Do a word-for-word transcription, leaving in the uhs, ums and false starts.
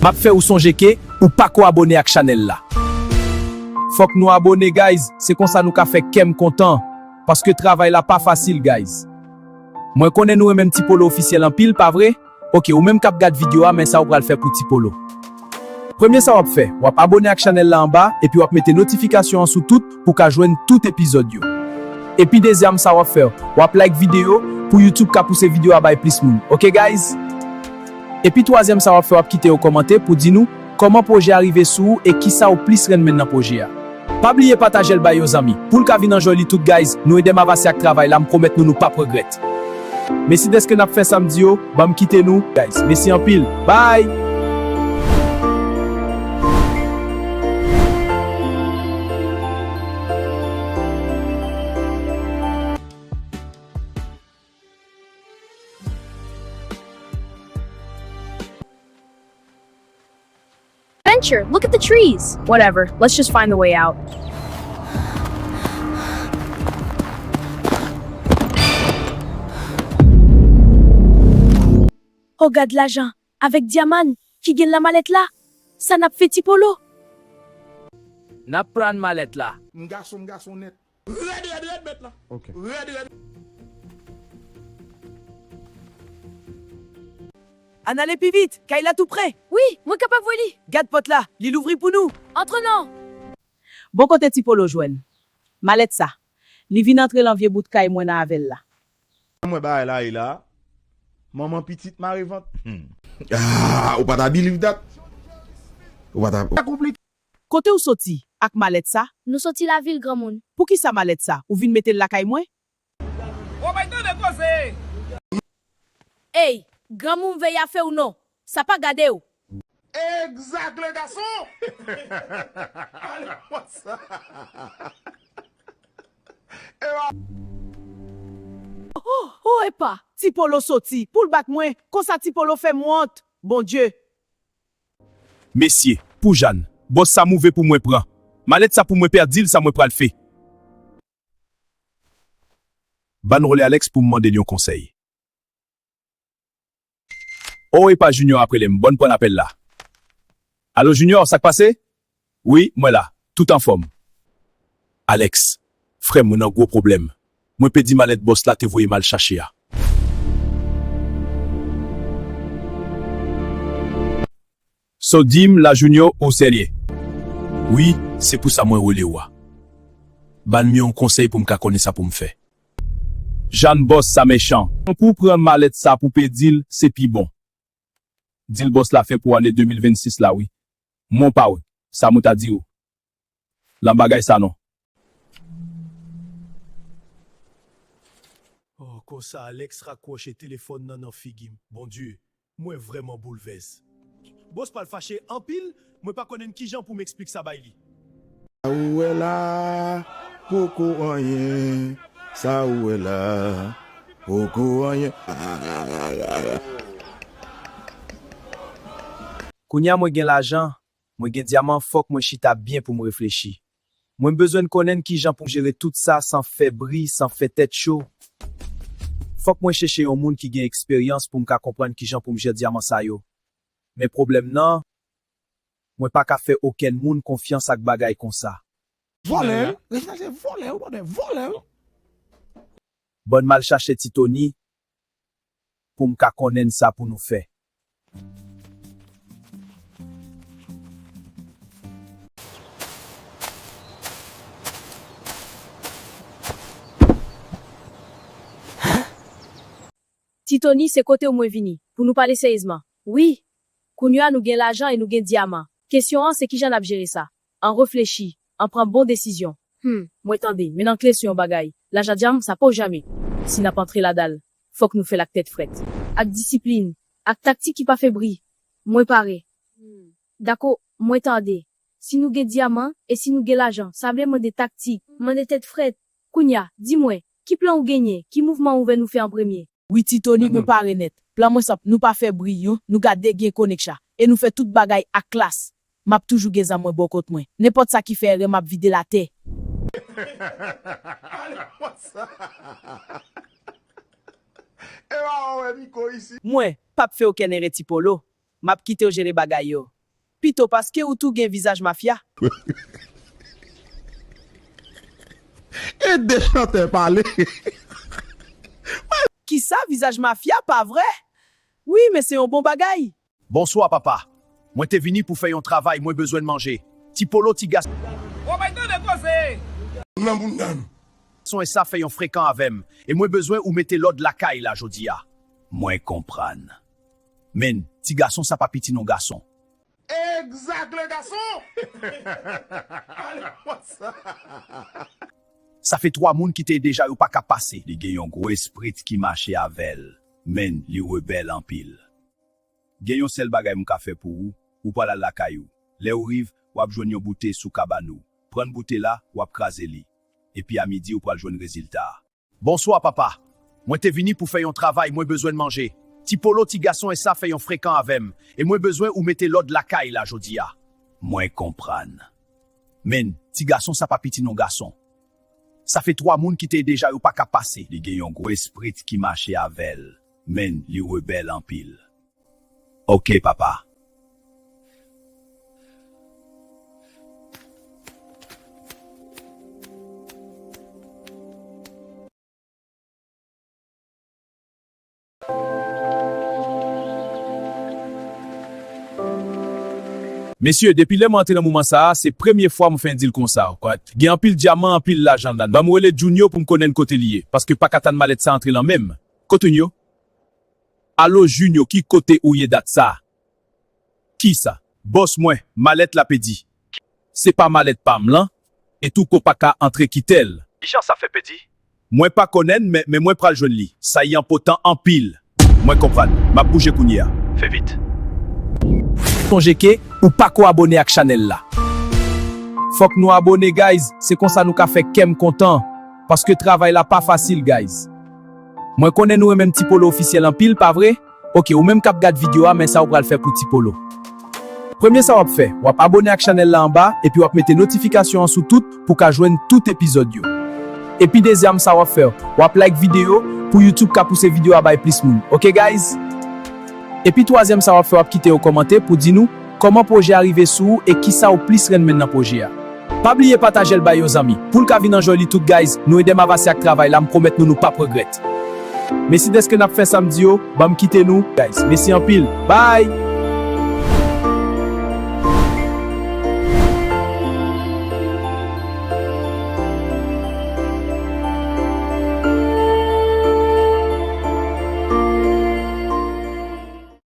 M ap fè ou sonje ke ou pako abone ak chanèl la. Fòk nou abone, guys, se konsa nou ka fè kè m kontan, paske travay la pa fasil, guys. Mwen konnen nou renmen m Ti Polo Ofisyèl anpil, pa vre? Oke, ou menm k ap gad videyo a, men sa ou pral fè pou Ti Polo. Premye sa w ap fè, w ap abone ak chanèl la anba, epi w ap mete notifikasyon an sou tout pou w ka jwenn tout epizòd yo. Epi dezyèm sa w ap fè, w ap like videyo pou YouTube ka pouse videyo a bay plis moun. Oke, guys? Epi twazyèm sa w ap fè, w ap kite yon kòmantè pou di nou kòman pwojè a rive sou ou e kisa ou plis renmen nan pwojè a. Pa bliye pataje l bay yon zanmi pou l ka vin anjòy li tou, guys. Nou ede m avanse ak travay la, m pwomèt nou, nou p ap regrèt. Mesi dèske n ap fè sa m di yo, ban m kite nou, guys. Mesi anpil. Bye! Adventure, look at the trees. Whatever, let's just find the way out. Oh, gad lajan avèk dyaman ki gen nan malèt la. Sa n ap fè, Ti Polo? N ap pran malèt la. M gason, m gason nèt. Rèd, rèd, rèd, mèt la. Ok. Rèd, rèd. Ann ale pi vit, kay la tou pre. Wi, mwen kapab voye li. Gad pòt la, li louvri pou nou. Antre non. Bon, kote Ti Polo jwenn malèt sa? Li vin antre lan vye bout kay mwen nan avè l la. Mwen bagay la ye la. Manman pitit mare vant. Hmm. Ah, ou pa ta believe that? Ou pa ta. Sa konplike. Kote w soti ak malèt sa? Nou soti lavil, granmoun. Poukisa malèt sa? Ou vin mete l lakay mwen? Ou bay tande koze! Ey, granmoun, veye afè w non. Sa pa gade w. Exact, le garçon! Ale konsa. Oh, oh, epa, Ti Polo soti pou l bat mwen. Konsa Ti Polo fè m wont. Bondye. Mesye, pou Jàn, bòs sa move pou mwen pran. Malèt sa pou mwen pèdi l, sa mwen pral fè. Ban rele Alex pou m mande l yon konsèy. Oh, epa Junior ap rele m, bon pran apèl la. Alo Junior, sa k pase? Wi, mwen la, tout anfòm. Alex, frè m, mwen nan gwo pwoblèm. Mwen pèdi malèt bòs la te voye m al chache a. Sa w di m la Junior, ou serye? Wi, se pou sa mwen rele w a. Ban m yon konsèy pou m ka konnen sa pou m fè. Jàn, bòs sa mechan. Tankou pran malèt sa pou pèdi l, se pi bon. Di l bòs la fè pou ane de mil vennsis la wi. Mon pa wè sa mwen ta di w lan bagay sa non. Oh, konsa Alex rakwoche telefòn nan nan figi m. Bondye, mwen vrèman boulvès. Bòs pral fache anpil, mwen pa konnen kijan pou m eksplik sa bay li. Sa ou wè la, poko anyen. Sa ou wè la, poko anyen. Kounya mwen gen lajan, mwen gen dyaman, fòk mwen chita byen pou m reflechi. Mwen bezwen konnen kijan pou m jere tout sa san fè bri, san fè tèt cho. Fòk mwen chèche yon moun ki gen eksperyans pou m ka konprann kijan pou m jere dyaman sa yo. Men pwoblèm nan, mwen pa ka fè okenn moun konfyans ak bagay konsa. Vòlè, wi. Rete chache vòlè, wi, bòdè, vòlè, wi. Ban m al chache Ti Tony pou m ka konnen sa pou nou fè. Ti Tony, se kote w mwen vini, pou nou pale seryezman. Wi, kounye a nou gen lajan e nou gen dyaman. Kesyon an se kijan n ap jere sa. Ann reflechi, ann pran bon desizyon. Hmm, mwen tande, men ann klè sou yon bagay. Lajan dyaman sa pa w janmen. Si n ap antre ladan l, fòk nou fè l ak tèt frèt. Ak disiplin, ak taktik ki pa fè bri. Mwen pare. Hmm, dakò, mwen tande. Si nou gen dyaman e si nou gen lajan, sa vle mande taktik, mande tèt frèt. Kounye a, di mwen, ki plan ou genyen, ki mouvman ou vle nou fè an premye? Wi, Ti Tony, mwen pare nèt. Plan mwen senp, nou pa fè bri, yon, nou gade gen koneksyon, e nou fè tout bagay ak klas. M ap toujou gen zam mwen bò kot mwen. Nenpòt sa ki fè erè, m ap vide l atè. Ale konsa. E pa wè Miko isi. Mwen p ap fè okenn erè, Ti Polo. M ap kite w jere bagay yo pito paske ou tou gen vizaj mafya. Ede chantè pale. Kisa, vizaj mafya, pa vre? Wi, men se yon bon bagay. Bonswa papa. Mwen te vini pou fè yon travay, mwen bezwen manje. Ti Polo, ti gason. Wap bay tande koze! Nan moun nan. Gason e sa fè yon frekan avè m, e mwen bezwen ou mete lòd lakay la jodi a. Mwen konprann. Men, ti gason sa pa piti non gason. Exact le gason. Ale konsa. Sa fè twa moun ki te deja yo pa ka pase. Li gen yon gwo esprit ki mache avè l. Men, li rebèl anpil. Gen yon sèl bagay m ka fè pou ou, ou pral al lakay ou. Lè ou rive, w ap jwenn yon boute sou kabann ou. Pran boute la, w ap kraze li. Epi a midi ou pral jwenn rezilta a. Bonswa papa. Mwen te vini pou fè yon travay, mwen bezwen manje. Ti Polo, ti gason e sa fè yon frekan avè m, e mwen bezwen ou mete lòd lakay la jodi a. Mwen konprann. Men, ti gason sa pa piti non gason. Sa fè twa moun ki te deja yo pa ka pase. Li gen yon gwo esprit ki mache avè l. Men, li rebèl anpil. Ok papa. Mesye, depi lè mwen antre nan moman sa a, se premye fwa mwen fè yon deal konsa. Gen anpil dyaman, anpil lajan ladan. Ban m rele Junio pou m konnen kote li ye, paske pa ka tann malèt sa antre lan men m. Kote Junio? Alo Junio, ki kote ou ye dat sa? Kisa? Bòs mwen, malèt la pèdi. Se pa malèt pa m lan, e tou ko pa ka antre kite l. Kijan sa fè pèdi? Mwen pa konnen, men, men mwen pral jwenn li. Sa y enpòtan anpil. Mwen konprann. M ap bouje kounye a. Fè vit. Sonje ke ou pako abone ak chanèl la. Fòk nou abone, guys. Se konsa nou ka fè kè m kontan. Paske travay la pa fasil, guys. Mwen konnen nou renmen m Ti Polo Ofisyèl anpil, pa vre? Ok, ou menm k ap gad videyo a, men sa ou pral fè pou Ti Polo. Premye sa w ap fè, w ap abone ak chanèl la anba, epi w ap mete notifikasyon an sou tout pou w ka jwenn tout epizòd yo. Epi dezyèm sa w ap fè, w ap like videyo pou YouTube ka pouse videyo a bay plis moun. Ok, guys? Epi twazyèm sa w ap fè, w ap kite yon kòmantè pou di nou kòman pwojè a rive sou ou e kisa ou plis renmen nan pwojè a. Pa bliye pataje l bay yon zanmi pou l ka vin anjoy li tou, guys. Nou ede m avanse ak travay la, m pwomèt nou, nou p ap regrèt. Mesi dèske n ap fè sa m di yo, ban m kite nou, guys. Mesi anpil. Bye!